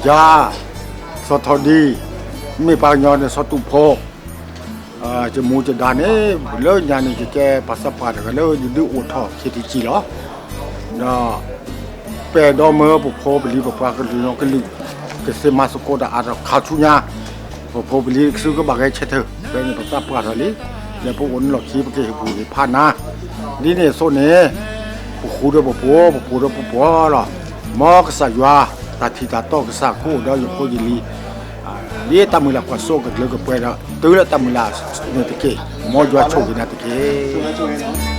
ယၤ စီၤထီၣ်ဒံ, မ့ၢ်ပှၤကညီန့ၣ် စီၤတူၣ်ဖိ, ယမူယဒါန့ၣ် လၢညါန့ၣ် ယကဲပှၤသးပှၢ်တဂၤလၢယဒုးအိၣ်ထီၣ်ခ့ထံကံလီၤ. ဒီး ပအဲၣ်ဒိးမၢပဖိပလံၤပပှၤကလုာ်နီၢ်ကလုာ် ကသ့မၤသကိးတၢ်အါထီၣ်ခါဆူညါ, ပဖိပလံၤကစုကဘၣ်ဂဲၤဆၢထၢၣ် ဖဲန့ၣ်ပသးပှၢ်ထီၣ်လံ, ဒီးပအိၣ်န့ၣ်လီၢ်ခံ ပကဟ့ၣ်ဘူၣ်ဟ့ၣ်ဖးနၤ, ဒ်န့ၣ်အသိးန့ၣ် ပဃူဒီးပဖိ, ပဖိဒီးပဖိလီၤ. မ်ကစၢ်ယွၤ တၢ်ထံၣ်တၢ်တီကစၢ်ကအိၣ်ဒီးယဖိယလံၤ, ဒ်တၢ်မုၢ်လၢ်ကွၢ်စိကကျၢၤကပှဲၤဒီး တုၤလၢတၢ်မုၢ်လၢ်န့ၣ်တက့ၢ်. မ်ယွၤဆိၣ်ဂ့ၤနၤတက့ၢ်.